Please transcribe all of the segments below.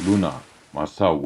ሉና ማሳዋ።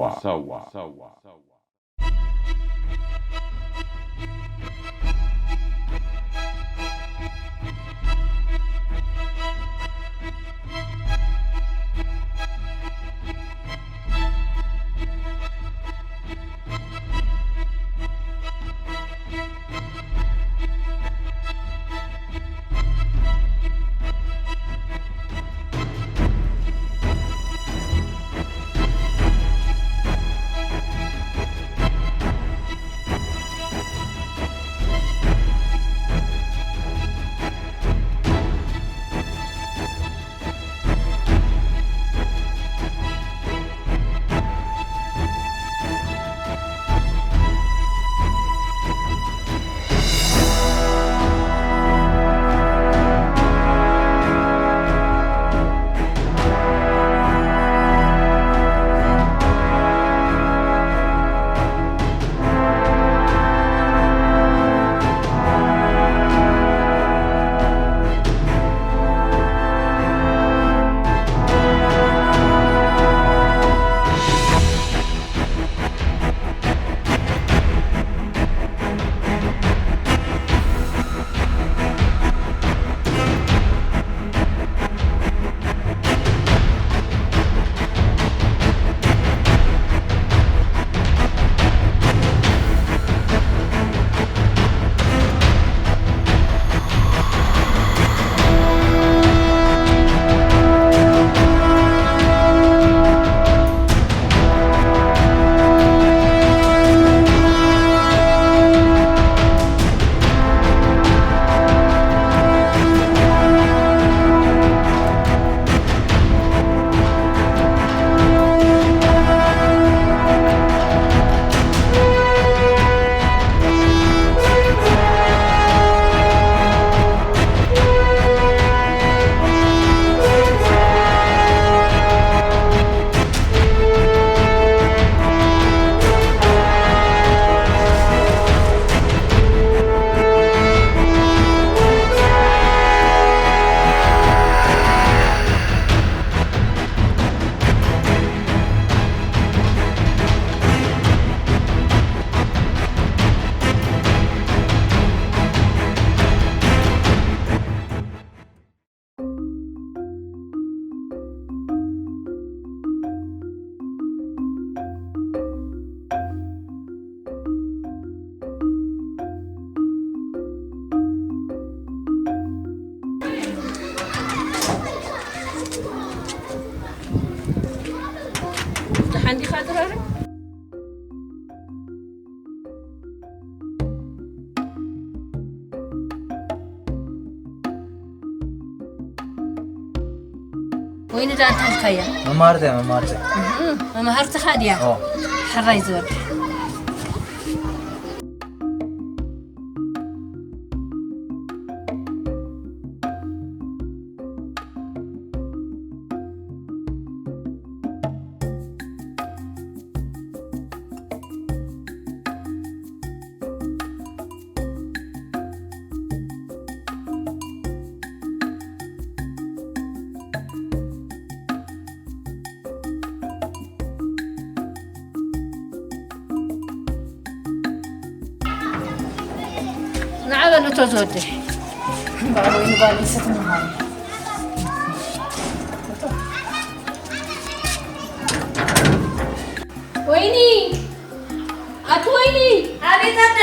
ደሓን ዲኻ ድራር? ወይኒ ደኣ እንታይ ኢልካያ? መማህርተይ፣ መማህርተይ። እህ፣ መማህርትኻ ድያ? ኦ። ሕራይ ዝበል። ንዓ በል እቶ ዝወደይ። እምበኣር ወይኒ ጓለይ ሰትኒ ሃኒ። ወይኒ! ኣቲ ወይኒ! ኣቤት ኣደ!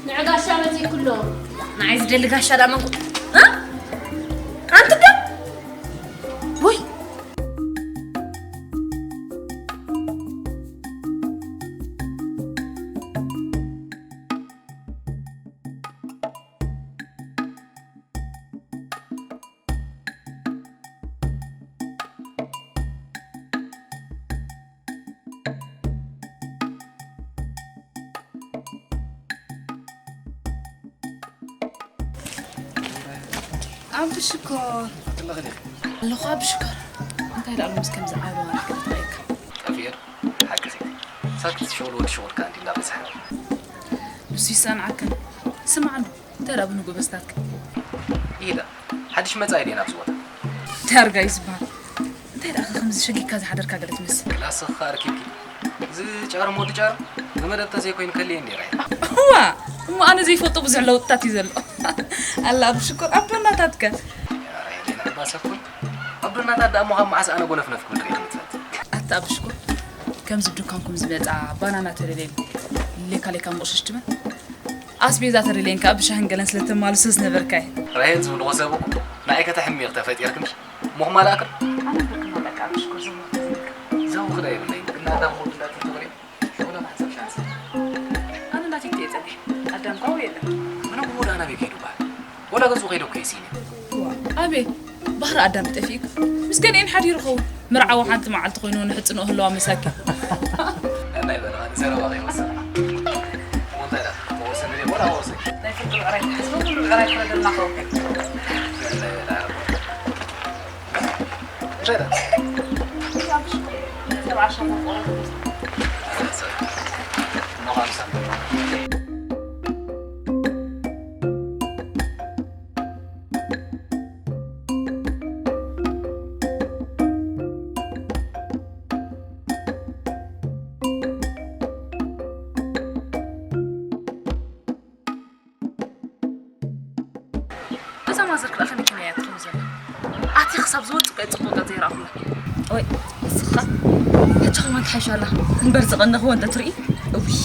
ንዕ ጋሻ መጺእኩ ኣሎ። ንዓይ ዝደሊ ጋሻ ዳኣ መንኩ-፣ እ? ኣንቲ ደ-፣ ወይ! ኣብ ብሽኮር። ኣለኹ ኣብ ብሽኮር። እንታይ ደኣ ሎምስ ከምዚ ዓቢ ወርሒ ክትጠይቅ? ጠፊኤ ዶ? ሓቂ ሰይቲ። ሳክል ትሸቕል ወዲ ሸቕል ከኣ እንዲ እንዳበዝሐ። ንሱ ይሰንዓክን። ስማዕ እንዶ፣ እንታይ ደኣ ብንጉ በስታትክ? ኢዳ። ሓድሽ መጻኢ ድየ ናብዚ ቦታ? ዳርጋ እዩ ዝበሃል። እንታይ ደኣ ከምዚ ሸጊግካ ዝሓደርካ ገለ ትመስል? ክላስኻ ኣርኪብኪ። እዚ ጫር ሞዲ ጫር ብመደብ ተዘይኮይኑ ከልየ እንዲረ። እዋ፣ እሞ ኣነ ዘይፈልጦ ብዙሕ ለውጥታት እዩ ዘሎ። ኣላ ኣብ ሽኮር ኣቦናታትከ? ኧረ የለን፣ ኣባ ሰኩል። ኣቦናታት ደኣ እሞ ካብ መዓስ ኣነ ጎነፍነፍ ክብል ርኢኹም ትፈልጥ? ኣታ ኣብ ሽኮር፣ ከምዚ ዱካንኩም ዝመጻ ባናና ተደልየኒ። ሌካ ሌካ ምቕሽሽ ትብል። ኣስቤዛ ተደልየን ከኣ ብሻህን ገለን ስለ ተማልሶ ዝነበርካ እዩ። ራሄል ዝብልዎ ሰብ እኮ ንዓይ ከተሕምቕ ተፈጢርክምሽ። ሞኽማላ ኣክል? ኣነ ብርክ መለካ ኣብ ሽኮር ዘሞኽተ ዝልካ። ዘውኽዳ የብለይ። እና ኣዳም ሞት እንዳትይ ትኽሪ? ሸውላ ማሕሰብ ሻንስ። ኣነ እንዳትይ ትየ ጸኒሕ። ኣዳም ኳው የለን። ምንም ውዳ ናበይ ከይዱ በሃል? ወላ ገዝኡ ከይደ እኮ የሲኒ። ዋ፣ ኣቤ፣ ባህሪ ኣዳም ጠፊእኩ። ምስ ገንኤን ሓዲሩ ኸውን። ምርዓዊ ሓንቲ መዓልቲ ኮይኑ ንሕጽንኦ ህለዋ መሳኪን። ናይ በለኻ ዘረባ ከይወሰና። እንታይ ደኣ? ወሰን ድሌ ወላ ወሰን። ናይ ፍርቂ ብዕራይ ትሕዝቦ ኩሉ ብዕራይ ክረደልና ኸውን። እንታይ ደኣ? እዛ ማዘር ክልኣኸ መኪና እያ ትኸውን ዘላ። ኣቲ ክሳብ ዝወጽእ እየ ጽቡቕ ዘይረኣኹላ። ወይ፣ እስኻ፣ ሕጂ ከማን ትሓይሽ ኣላ። እምበር ዝቐነኽዎ እንተ ትርኢ፣ እውይ፣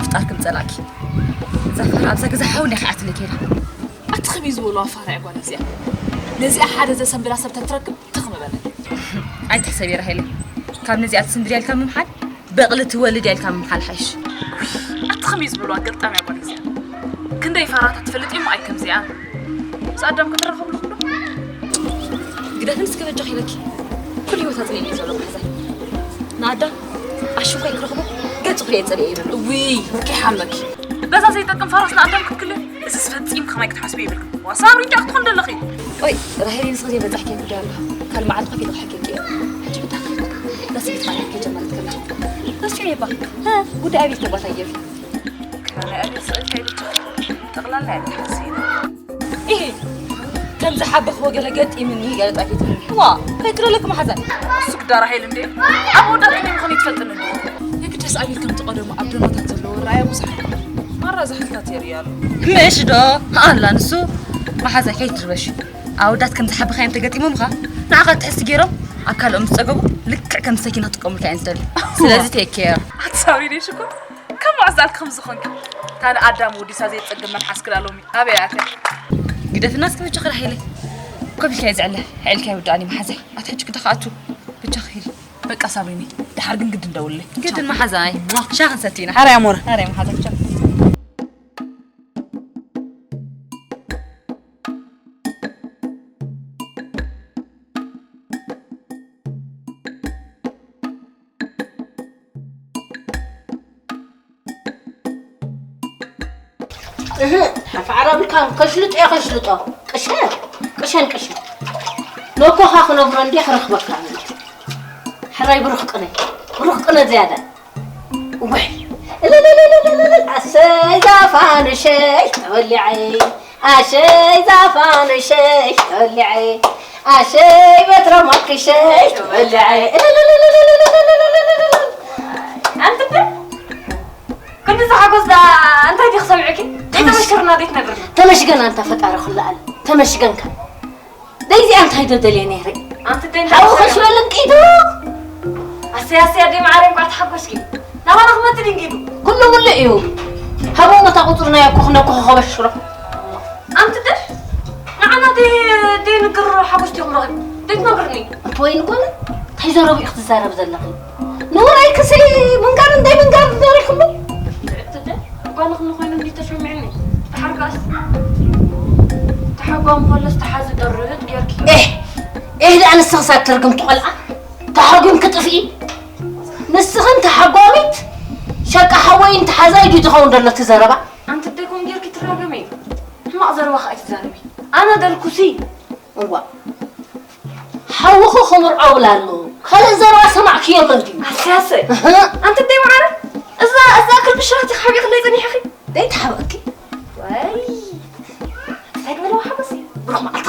ፍጣር ከም ጸላእኪ። እዛ ፋራ ኣብዛ ገዛ ሓው እንዲያ ክኣትለ ከይዳ። ኣቲ ከመይ ዝበሉ ኣፋራ እያ ጓል እዚኣ። ነዚኣ ሓደ ዘሰንብላ ሰብ ተትረክብ ትኽ ምበለ። ኣይትሕሰቢ ራሄለ። ካብ ነዚኣ ትስንብድ ያልካ ምምሓል በቕሊ ትወልድ ያልካ ምምሓል ሓይሽ። ኣቲ ከመይ ዝበሉ ኣጋጣሚ ኣጓል እዚኣ። ክንደይ ፋራታት ትፈልጥ እሞ ኣይ ከምዚኣ። ምስ ኣዳም ክትራኸብሉ ክብሎ። ግደፍን እስከ በጃ ኺለኪ። ኩሉ ህይወት ኣጽኒዕኒ ዘሎ ማሕዛይ። ንኣዳም ኣሽንኳይ ክረኽቦ ገጹ ክሪኤ ጸሊኤ ይብል። እውይ፣ ኪሓመኪ። በዛ ዘይጠቅም ፋራስ ንኣዳም ክትክልል። እዚስ ፈጺም ከማይ ክትሓስቢ ይብልክን። ዋ፣ ሳብሪ እንታይ ክትኾን ደለኺ? ኦይ፣ ራሄል ንስኺ ዘይበዛሕኪ ጉዳይ ኣሎ። ካልእ መዓልቲ ከፊት ክሕክልኪ እየ። ሕጂ ብታ ዳስ ቤት ማለት ከጀመረት ከላ። ተስፊ ነባ። ሀ፣ ጉዳይ ኣቤት ተባታ ይር። ከመይ ኣቤት ስእልካ ይብልካ። ጠቕላላ ኣቤት ሓሲና። ኢሂ፣ ከም ዝሓበኽዎ ገለ ገጢምኒ ገለ ጣፊትኒ። ዋ፣ ከይትረለክ መሓዛ። እሱ ግዳ ራሄል እንዴ? ኣብ ወዳት ከመይ ምዃኑ ይትፈልጥን እንዴ? የግደስ ኣቤል ከምቲ ቀደሙ ኣብ ደማታት ዘለዎ ራእያ ብዙሕ ኣይኮነን። ማራ ዛሕልታት የርኢ ኣሎ። ምሽ ዶ? ኣላ ንሱ መሓዛ ከይትርበሽ። ኣወዳት ከም ዝሓበኻዮም ተገጢሞምኻ ንዓኻ ትሕስቲ ገይሮም ኣብ ካልኦም ምስ ጸገቡ ልክዕ ከም ሰኪና ክጥቀሙልካ እዮም ዝደልዩ። ስለዚ ቴክ ኬር። ኣትሳውሪ ደይ ሽኮር። ከም መዓዛል ከም ዝኾንካ። ታን ኣዳም ወዲሳ ዘይጸገም መልሓስ ክዳሎም ኣበይ ኣትያ? ግደፍና እስኪ በጃኺ ራሄለይ። ኮፍ ኢልካዮ ዝዕለ፣ ዕልካዮ ይውድኣኒ መሓዛይ። ኣቲ ሕጂ ክዳ ክኣቱ። በጃኺ ሂዲ። በቃ ሳብሪኒ፣ ደሓር ግን ግድን ደውልለይ። ግድን መሓዛይ። ሻሂ ክንሰቲ ኢና። ኣረ ኣሞረ። ኣረ መሓዛይ፣ ቻው። እህ፣ ሓፍ ዓረብካ ከሽልጦ እየ ከሽልጦ። ቅሸ፣ ቅሸን ቅሸ። ነኮኻ ክነብሮ እንዴ ክረኽበካ። ሕራይ ብሩኽ ቅነ፣ ብሩኽ ቅነ ዝያዳ። ወይ፣ እልልልልልልል፣ ኣሰይ ዛፋንሸይ ተወሊዐይ። ኣሸይ ዛፋንሸይ ተወሊዐ፣ ኣሸይ በትረ ማክሸይ ተወሊዐ። ኣንተ እንደ ክንዲ ዝሓጎስ ደኣ እንታይ ዲኺ ሰሚዕኪ? ተመስገን። ዘይተመስገና ዘይትነብርና። ተመስገን ኣንታ ፈጣሪ ኩሉ ዓለም። ተመስገንካ። ደይዚ ኣንታይ ደደልየ ነይረ? ኣንቲ ደይ ሓው እንታይ ከሽበል እንቂዱ። ኣሰይ ኣሰይ ኣደይ ማዓረይ እንኳዕ ተሓጎስኪ። ናባና ክመጽእ ድንጊዱ። ኩሉ ሙሉእ እዩ። ሃቦ መታ ቁጽርና እኮ ክነኮ ከበሽሮ። ኣንቲ ደሽ ንዓና ደይ ደይ ንግር ሓጎስ ዲኹም ረኺብ። ደይ ትነግርኒ። ኣንቲ ወይን ኮነ እንታይ ዘረቡ ኢኽ ትዛረብ ዘለኺ? ንውራይ ክሲ ምንጋር እንታይ ምንጋር ዘሪኹሉ? እትደ ጓል ክንኾይኑ እንዲ ተሰሚዕኒ። ተሓርጋስ ተሓጓም ኮለስ ተሓዚ ደርህት ጌርኪ። ኤህ፣ ኤህ ደኣ ንስኽስ ኣትርግምቲ ቆልዓ። ተሓጒም ክጥፍኢ። ንስኽን ተሓጓሚት ሸቃ ሓወይን ተሓዛይ ድዩ ዝኸውን ዘሎ እቲ ዘረባ? ኣንቲ ደይኮን ጌርኪ ትራገሚ። ሕማቕ ዘረባ ከኣ ኣይትዛረቢ። ኣነ ደልኩሲ። እዋ። ሓውኹ ክምርዖ ብላ ኣሎ። ካልእ ዘረባ ሰማዕክዮ ኣሎ ድዩ? ኣሰይ፣ ኣሰይ። እህ። ኣንቲ ደይ መዓረ፣ እዛ፣ እዛ ክልቢ ሽራቲ ሓቢእክለይ ጸኒሕኺ። ደይ ተሓበእኪ። ወይ። እንታይ ግበለ ሓጎስ እዩ? ብሩኽ መዓልቲ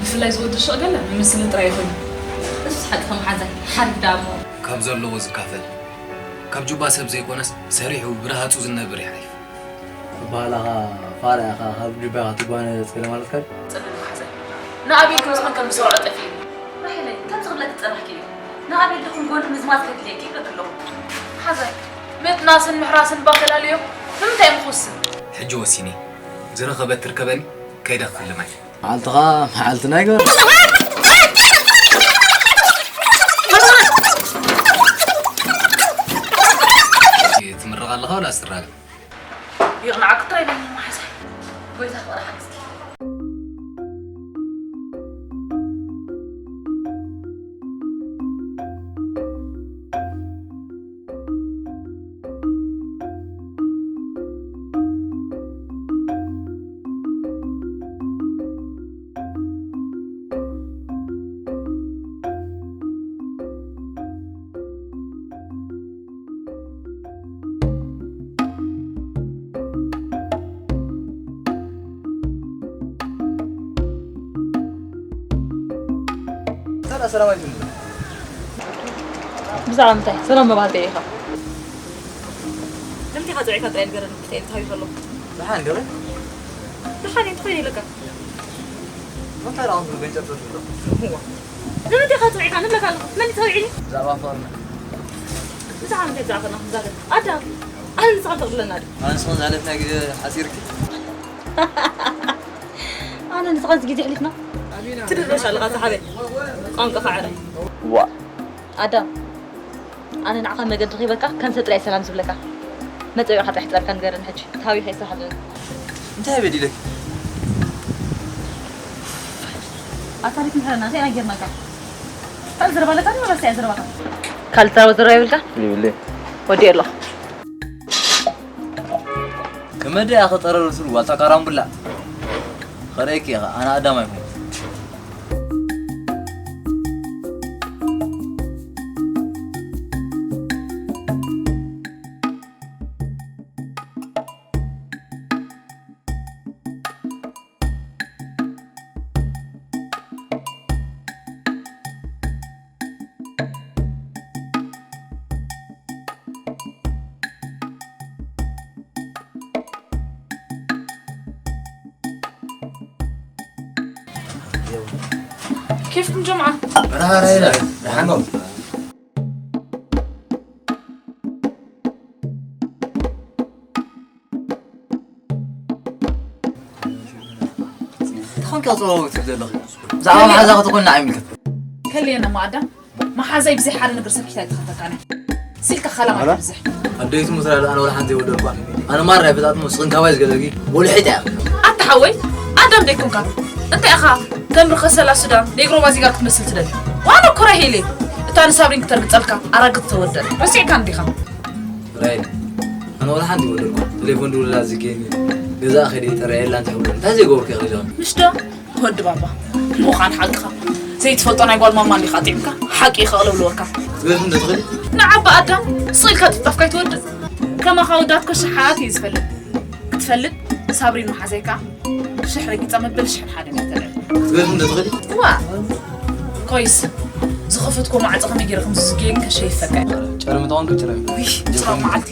ብፍላይ ዝወዲ ሸቕ ገለ ምምስልን ጥራይ ይኹን። እሱስ ሓቂ ከም ሓዛይ ሓሪፍ ደኣ እሞ። ካብ ዘለዎ ዝካፈል፣ ካብ ጁባ ሰብ ዘይኮነስ ሰሪሑ ብረሃጹ ዝነብር ይሓይፍ። በሃላኻ ፋራ ኢኻ፣ ካብ ጁባ ኢኻ ትጓነ ገለ ማለትካ ድዩ? ጽልል መሓዛይ። ንኣቤል ክምስኹም ከም ዝሰርዖ ጠፊኡ። ራሄለይ፣ ከምዚ ክብለኪ ዝጸናሕኪ እዩ። ንኣቤል ድኹም ጎኑ ምዝማዝ ከድልየኪ ይብለኪ ኣለኹ። መሓዛይ፣ ምጥናስን ምሕራስን እባ ፈላልዮ። ንምንታይ እሞ ክውስን? ሕጂ ወሲነ። ዝረኸበት ትርከበኒ፣ ከይደ ክፍልማ እየ። መዓልትኻ መዓልትና ይግበር። ትምረቕ ኣለኻ ወላ ትራገም? ይቕንዓኪ ጥራይ በይኒ መሓዛይ። ጎይታ ፍቕሪ ሓግዝኪ። ሰላም ሰላም ኣይትብሉ። ብዛዕባ ምንታይ ሰላም ምባል እንታይ ኢኻ? ንምንታይ ኢኻ ጽዒካ ጥራይ ንገረኒ፣ እንታይ እንታይ ይፈሎ? ደሓን ዶ? ደሓን እንታይ ኢልካ? እንታይ ራሱ ገንጨብ ተስሎ? ንምንታይ ኢኻ ጽዒካ ንብለካ ኣለኹ። መን ተውዒኒ? ብዛዕባ ፍቕርና። ብዛዕባ ምንታይ ብዛዕባ ፍቕርና ክንዛረብ? ኣዳም፣ ኣነ ንስኻ ትቕብለና ዶ? ኣነ ንስኻ ዝሓለፍና ግዜ ሓጺርኪ። ኣነ ንስኻስ ግዜ ኣሕሊፍና? ትድረሽ ኣለኻ ሰሓበይ። ቋንቋኻ ዕረ። ዋ ኣዳም፣ ኣነ ንዓኻ መገዲ ኺበካ ከምሰ ጥራይ ሰላም ዝብለካ። መጸዊዕኻ ጥራሕ ሕጸርካ ንገረኒ ሕጂ። ታቢኸ ይስራሕ ኣለኒ። እንታይ በዲለኪ? ኣታ ሪክ ምሕረና እንታይ ኢና ጌርናካ? ካልእ ዘረባ ኣለካ ድዩ ወላስ እያ ዘረባኻ? ካልእ ተራዊ ዘረባ የብልካ? ይብለይ። ወዲኤ ኣለኹ። ከመደ ያኸ ጠረር ሱል ዋልታ ካራምቡላ። ኸረይክ ያኸ ኣና ኣዳም ኣይኮን። كيفكم جمعة؟ راهي راهي راهي حنقول. تخون كاتو تبدا لك. زعما ما حدا تكون نعيم لك. كلينا ما عدا. መሓዛይ ብዘይ ሓደ ነገር ሰብ ኪታይ ተኸተካኒ። ሲልካ ኸላም ኣይትብዝሕ። ኣደይቱ ሙስራ ኣነ ወላ ሓንቲ የወደድኳ። ኣነ ማራ ይፈጣጥሞ ስኽን ካባይ ዝገደልኪ ወልሒት እያ። ኣታ ሓወይ ኣዳም ደይኮንካ እንታይ ኢኻ ከም ርከሰላ ሱዳን ኔግሮ ባዚጋ ክትመስል ትደሊ። ዋና ኮራ ሄሌ እታ ንሳብሪን ክተርግጸልካ ኣራግት ተወደል ረሲዕካ እንዲኻ። ራይል ኣነ ወላ ሓንቲ ይወደድኳ። ቴሌፎን ድውላ ዝጌም ገዛ ኸዲ ጥራይ የላ እንታይ ይወደድ እንታይ ዘይገብርኩ ይኽእል ይኸውን። ምሽ ዶ ወዲ ባባ ምዃን ሓቅኻ ዘይትፈልጦ ናይ ጓል ማማ እንዲኻ ኣጥዒምካ ሓቂ እዩ ከቕለብልወካ። ትገርም ዶ ትኽእል? ንዓባ ኣዳም ስቕ ኢልካ ጥፍጣፍካ ኣይትወድእ። ከማኻ ወዳት ኮ ሸሓት እዩ ዝፈልጥ። ክትፈልጥ ሳብሪን መሓዘይካ ሽሕ ረጊጻ መበል ሽሕን ሓደን እያ ተልዕል። ትገርም ዶ ትኽእል? ዋ ኮይስ ዝኸፈትኮ ማዕጾ ከመይ ገይረ ከም ዝዝግየን ከሸይፈካ። ጨርሚ ተኾንኩ ጭረ። ውይ፣ ጻው መዓልቲ።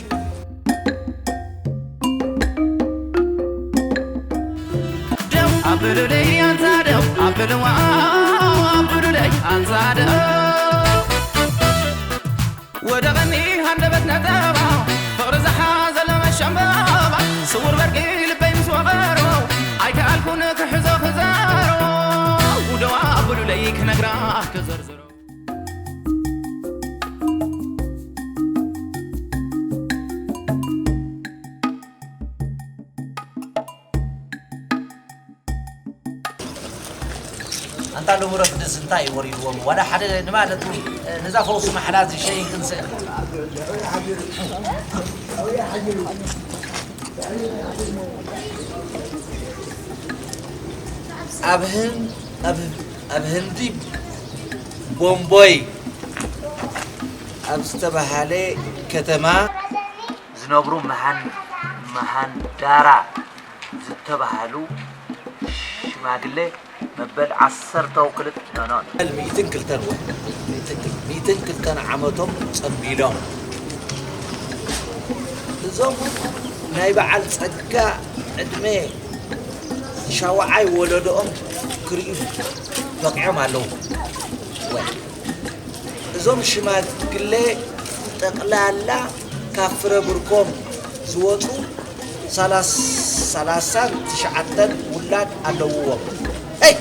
ደው ኣበሉለይ ኣንታ ደው ኣበልዋ ኣበሉለይ ኣንታ ደው ወደቐኒ ሃንደበት ነጠባ ፍቕሪ ዝሓዘለ መሸምበባ ስውር በርቂ ልበይ ምስ ወቐሮ ኣይከኣልኩን ክሕዞ ክዘሮ ደው ኣበሉለይ ክነግራ ክዘርዝሮ ኣንታ ሎሚ ረፍድስ እንታይ እዩ ወሪድዎም? ዋላ ሓደ ንማለቱ ነዛ ፈውሲ ማሕላ ዝሸይን ክንስእ ኣብ ህን ኣብ ኣብ ህንዲ ቦምቦይ ኣብ ዝተባሃለ ከተማ ዝነብሩ መሃን መሃንዳራ ዝተባሃሉ ሽማግሌ መበል ዓሰርተው ክልተ፣ ኖ፣ ኖ፣ ኖ። ሚእትን ክልተን ወ-፣ ሚእትን ክልተን ዓመቶም ጸንቢሎም። እዞም ናይ በዓል ጸጋ ዕድመ ሻውዓይ ወለዶኦም ክርእዩ በቂዖም ኣለዉ። ወ-፣ እዞም ሽማግሌ ጠቕላላ ካብ ፍረ ብርኮም ዝወጹ ሰላሳ፣ ሰላሳን ትሽዓተን ውላድ ኣለውዎም። ሄይ!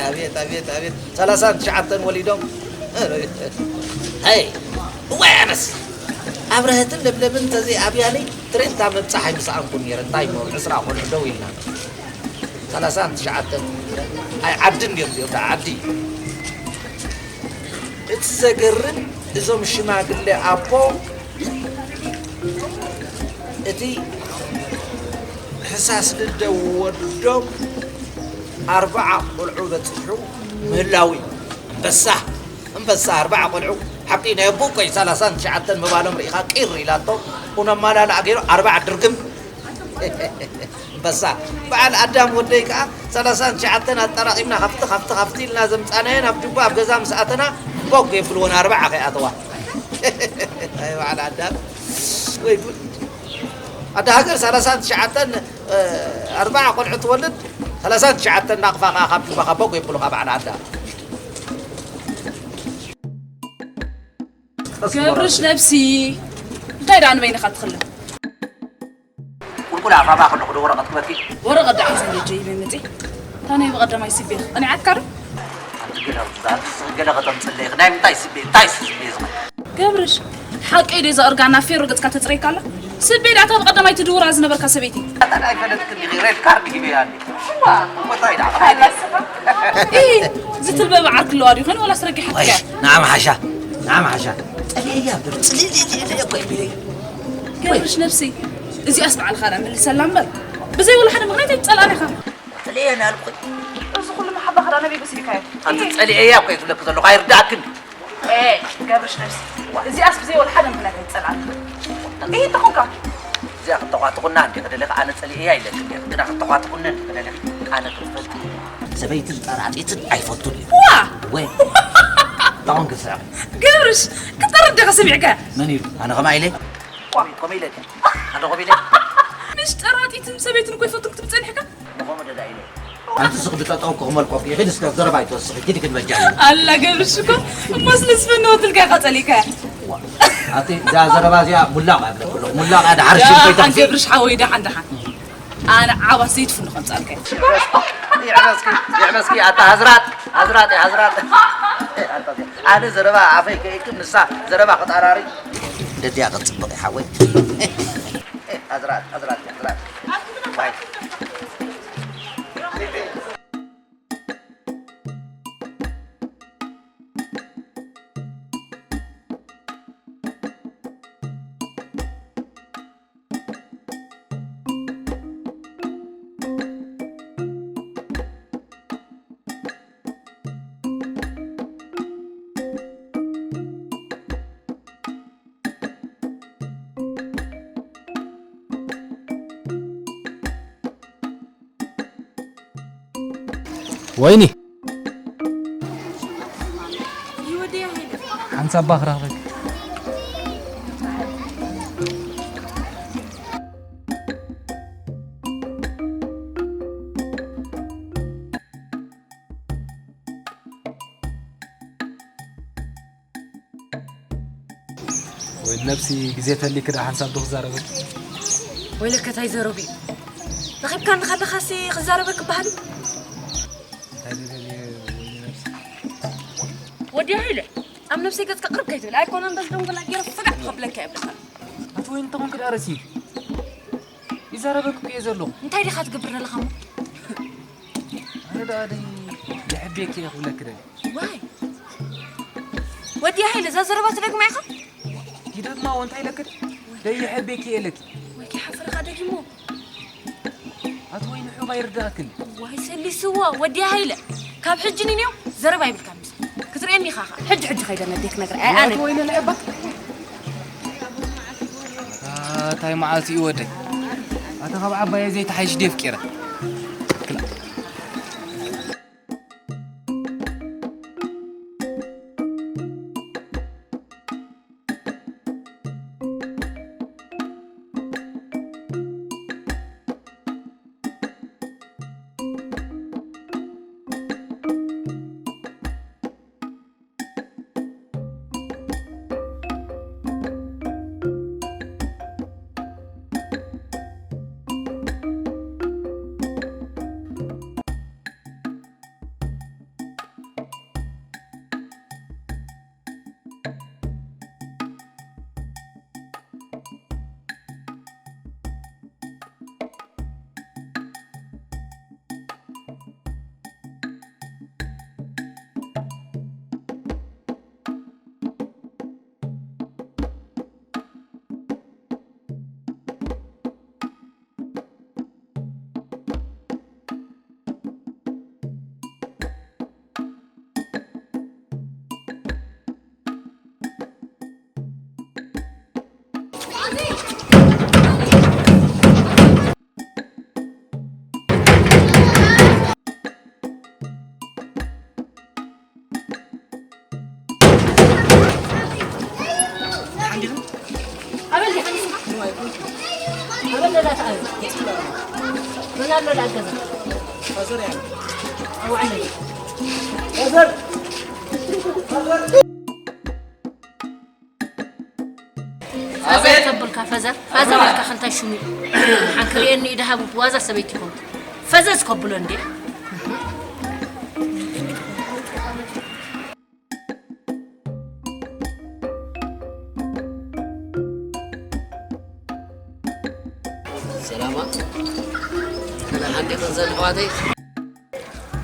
ኣቤት፣ ኣቤት፣ ኣቤት! ሰላሳን ትሽዓተን ወሊዶም። ሄይ! እዋይ ኣነስ! ኣብረሀትን ለምለምን ተዘይኣብያኒ ትሬንታ ምብጻሕ ኣይምሰኣንኩን ነይረ። እንታይ እሞ ዕስራ ቆልዑ ደው ኢልና። ሰላሳን ትሽዓተን። ኣይ ዓድን ነይሩ፣ ዓዲ። እቲ ዘገርም እዞም ሽማግለ ኣቦ እቲ ሕሳስ ልደ ወዶም ኣርባዓ ቆልዑ በጺሑ ምህላው እዩ። ኣንበሳ፣ ኣንበሳ ኣርባዓ ቆልዑ። ሓቂ ናይ ኣቦ እኮ እዩ። ሰላሳን ትሽዓተን ምባሎም ርኢኻ ቂር ኢላቶ። ኩነማላላ ገይሩ ኣርባዓ ድርግም። ኣንበሳ። በዓል ኣዳም ወደይ ከኣ ሰላሳን ትሽዓተን ኣጠራቒምና ካብቲ፣ ካብቲ፣ ካብቲ ኢልና ዘምጻናዮ ናብ ጁባ ኣብ ገዛ ምስ ኣተና ቦግ የብልዎ፣ ንኣርባዓ ከይኣተዋ። ኣይ በዓል ኣዳም። ወይ ጉድ። ኣደ ሃገር ሰላሳን ትሽዓተን፣ እ፣ ኣርባዓ ቆልዑ ትወልድ፣ ሰላሳን ትሽዓተን ናቕፋ ከኣ ካብ ጁባ ካብ ቦግ የብሉኻ በዓል ኣዳም። ገብርሽ ነብሲ፣ እንታይ ደኣ ንበይንኻ ትኽልም? ቁልቁል ኣፋባ ከለኹ ዶ ወረቐት ክበኪ? ወረቐት ደኣ ሒዘ እንደ ጀይበ መጺ። እታ ናይ ብቐዳማይ ስቤ ክቕንዓትካ ዶ? ኣንቲ ገለ ክትዛረብ፣ ገለ ከተምጽለይ፣ ናይ ምንታይ ስቤ? እንታይ ስቤ ዝኸ? ገብርሽ፣ ሓቀይ ድዩ እዛ እርጋና ፌሮ ገጽካ ተጽረይካ ኣላ? ስቤ ደኣ እታ ብቐዳማይ ትድውራ ዝነበርካ ሰበይቲ። ኣታ ኣይፈለጥክን ኢኺ፣ ሬድ ካርድ ሂበያ ኣለ። እዋ። እንታይ ደኣ? ኣላ ስኻ። ኢ፣ ዝትልበበ ዓርኪ ኣለዋ ድዩ? ኾይኑ ወላስ ረጊሓትካ? ወይ፣ ንዓ መሓሻ፣ ንዓ መሓሻ። ጸሊእያ፣ ጽልልልልል እኮ ይብለይ። ገብርሽ ነብሰይ፣ እዚኣስ ባዕልኻ ደኣ መልሰላ እምበር። ብዘይ ወላ ሓደ ምኽንያት ኣይትጸልኣን ኢኻ። ጸሊኤ ናልኩ። እዚ ኩሉ መሓባኻ ደኣ ናበይ ወሲድካዮ? ኣንቲ ጸሊኤያ እኮ እየ ዝብለኪ ዘለኹ፣ ኣይርድኣክን። ኤ፣ ገብርሽ ነብሲ። እዚኣስ ብዘይ ወላ ሓደ ምኽንያት ኣይትጸልኣን ኢኻ። እሂ እንተኾንካ። እዚኣ ክተኳትኹና እንዲ ክደለኺ ኣነ ጸሊኤያ ኢለኪ እንዲ ግና ክተኳትኹኒ እንዲ ክደለኺ ኣነ ክፈልጥ ሰበይትን ጠራጢትን ኣይፈቱን እዩ። ዋ! ወይ። ታውን ክስዕቕ። ገብርሽ፣ ክትጠርድ ዲኻ ሰሚዕካ? መን ኢሉ? ኣነ ኸማይ ኢለ? ዋ። ከምኡ ኢለ ድየ? ኣነ ከምኡ ኢለ? ምሽ ጠራጢትን ሰበይትን እኮ ይፈቱን ክትብል ጸኒሕካ? ንኸምኡ ደዳ ኢለ። ኣንቲ ስኽ ብጠጠው ክቕመልኮ፣ ኪዲ እስከ ዘረባ ኣይትወስኺ፣ ኪዲ ክንበጃ። ኣላ ገብርሽ እኮ፣ እሞ ስለ ዝፈነወትልካ ኢኻ ጸሊእካያ። ዋ። ኣቲ እዛ ዘረባ እዚኣ ሙላቕ እያ ብለኩ ኣለኹ። ሙላቕ እያ፣ ደሓር ሽም ደሓን ከይተኽፊ። ገብርሽ ሓወይ፣ ደሓን፣ ደሓን። ኣነ ዓባት ዘይትፍኑ ከምጻልካ። ይዕበስኪ፣ ይዕበስኪ፣ ኣታ ሃዝራጥ፣ ሃዝራጥ፣ ሃዝራጥ። ኣነ ዘረባ ኣፈይ ከይክም፣ ንሳ ዘረባ ክጣራሪ። ደድያ ክትጽብቕ ሓወይ። ኣዝራት፣ ኣዝራት፣ ኣዝራት። ባይ። ወይኒ። ሓንሳብ እባ ክረኽበኪ። ወይ ነብሲ፣ ግዜ ተሊክ ደኣ ሓንሳብ ዶ ክዛረበኪ? ወይለከ እንታይ ዘረቡ እዩ? ረኺብካኒ ከለኻሲ ክዛረበኪ በሃሊ። እንታይ ደልየ ወይ ነብሲ? ወዲ ሃይለ፣ ኣብ ነብሰይ ገጽካ ቅርብ ከይትብል። ኣይኮነን በዚ ደንጎላ ገይረ ፍጋዕ ክብለካ እየ ብለካ። ኣቲ ወይ እንተኾንኪ ደኣ ረሲ። ይዛረበኪ እኮ እየ ዘለኹ። እንታይ ዲኻ ትገብር ዘለኻ እሞ? ኣነ ደኣ ደይ ይሕቤኪ እየ ክብለኪ ደልየ። ዋይ! ወዲ ሃይለ፣ እዛ ዘረባ ትደግማ ኢኻ? ይደግማ፣ እንታይ ኢለኪ? ደይ ይሕቤኪ እየ ኢለኪ። ወይ ከይሓፈርካ ደጊሞ። ኣቲ ወይ ንሑባ ይርዳእክን። ዋይ ሰሊስዎ፣ ወዲ ሃይለ። ካብ ሕጂ ንኔው ዘረባ ይብልካን ምሳይ። ክትርእየኒ ኢኻ ኸኣ። ሕጂ ሕጂ ከይደ ነዴክ ነግረ። ኣይ ኣነ። ኣቲ ወይ ንዕባ። ኣታ፣ እንታይ መዓልቲ እዩ ወደይ? ኣታ፣ ካብ ዓባየ ዘይተሓይሽ ድየ ኣፍቂረ? ክላ። መን ኣሎ ዳኣ ገዛ? ፈዘር ተብልካ ፈዘር፣ ፈዘር ኢልካ ክንታይ ሽሙ እዩ? ሓንክርየኒ ኢድሃቡ ብዋዛ ሰበይቲ ይኾንኩ። ፈዘዝ ከብሎ እንዴ? ሰላማ፣ ከመይ ሓንዴ ፈዘን ኣሕዋተይ?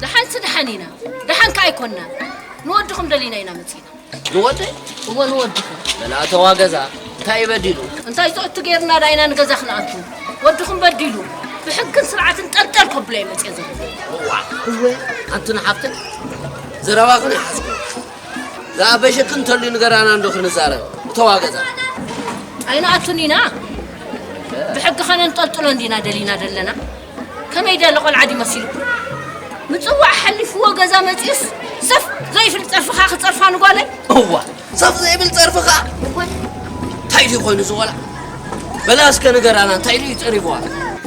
ደሓንሲ ደሓን ኢና። ደሓን ከኣ ኣይኮንና። ንወድኹም ደሊና ኢና መጺና። ንወደይ? እወ፣ ንወድኹም። በላ ተዋገዛ፣ እንታይ በዲሉ? እንታይ ዝእቱ ጌርና ዳይና ንገዛ ክንኣቱ? ወድኹም በዲሉ። ብሕግን ስርዓትን ጠልጠል ከብሎ እየ መጽየ ዘለኹ። እዋ፣ እወ፣ ኣንቱን ሓፍትን ዘረባኽን ይሓዝኩ። ዝኣበሸክን እንተልዩ ንገራና እንዶ ክንዛረብ። ተዋገዛ። ኣይንኣቱን ኢና። ብሕጊ ኸነንጠልጥሎ እንዲና ደሊና ደለና። ከመይ ደለ ቆልዓ ድዩ መሲሉ? ምጽዋዕ ሓሊፍዎ ገዛ መጺኡስ ሰፍ ዘይብል ጸርፍኻ ክጸርፋ ንጓለይ? እዋ፣ ሰፍ ዘይብል ጸርፍኻ? እወ። እንታይ ድዩ ኮይኑ እዚ ቆልዓ? በላ እስከ ንገራና፣ እንታይ ድዩ ጸሪፍዋ?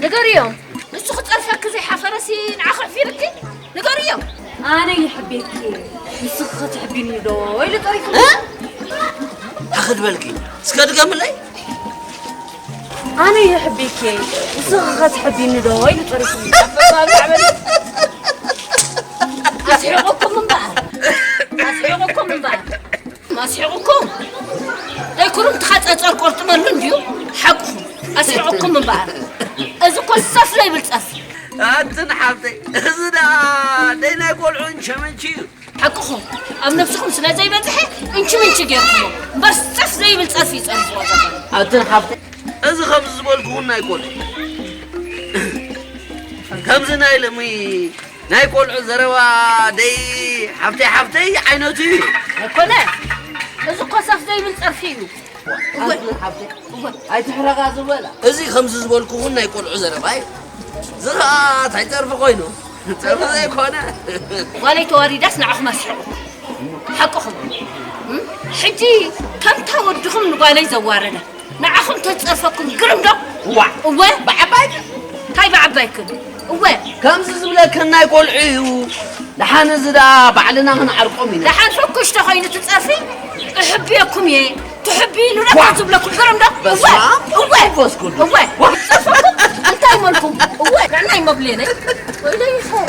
ንገርዮም። ንሱ ክጸርፈኪ ዘይሓፈረሲ ንዓኺ ኣሕፊርኪ? ንገርዮም። ኣነ ይሕቤኪ፣ ንስኺ ክትሕቢኒ ዶ ኢሉ ጸሪፉ? እ? ኣኽድ በልኪ፣ እስከ ድገምለይ። ኣነ ይሕቤኪ፣ ንስኺ ክትሕቢኒ ዶ ኢሉ ጸሪፉ? ኣስሒቑኩም እምበኣር፣ ኣስሒቑኩም እምበኣር። ኣስሒቑኩም? ናይ ኩርምትኻ ጸጸር ቆርጥመሉ እንድዩ ሓቅኹም። ኣስሒቑኩም እምበኣር። እዚ እኮ ሰፍ ዘይብል ጸርፊ። ኣትን ሓብተይ፣ እዚ ደኣ ደይ ናይ ቆልዑ እንቸመንቺ እዩ። ሓቅኹም። ኣብ ነብስኹም ስለ ዘይበጽሐ እንቺ ምንቺ ጌርኩሞ። እምበር ሰፍ ዘይብል ጸርፊ እዩ ጸሪፍዎ ዘሎ። ኣትን ሓብተይ፣ እዚ ከምዚ ዝበልኩ እውን ናይ ቆልዑ። ከምዚ ናይ ሎሚ ናይ ቆልዑ ዘረባ ደይ ሓብተይ ሓብተይ ዓይነቱ እዩ። ኣይኮነ። እዚ እኮ ሰፍ ዘይብል ጸርፊ እዩ። እወ። ኣንቲ ሓብተይ፣ እወ። ኣይትሕረቓ ዝበላ። እዚ ከምዚ ዝበልኩ እውን ናይ ቆልዑ ዘረባ እዩ። እዚ ኸኣ እንታይ ጸርፊ ኮይኑ? ጸርፊ ዘይኮነ። ጓለይ ተዋሪዳስ ንዓኹም ኣስሒቑ። ሓቅኹም። እም? ሕጂ ከምታ ወድኹም ንጓለይ ዘዋረዳ። ንዓኹም ተዝጸርፈኩም ግርም ዶ? ዋዕ። እወ። ብዓባይክን? እንታይ ብዓባይክን? እወ። ከምዚ ዝብለክን ናይ ቆልዑ እዩ። ደሓን እዚ ደኣ ባዕልና ክንዓርቆም ኢና። ደሓን ፈኩሽ ተኾይኑ እቲ ጸርፊ እሕብየኩም እየ። ትሕብይሉ ዶ ዋዕ። ዝብለኩም ግርም ዶ? በስመ እወ። ኣብ እወ። መንፈስ ቅዱስ። እወ። ዋዕ። ጸርፈኩም እንታይ መልኩም? እወ። ንዕናይ መብሌነይ። ወይለይ ይኸው።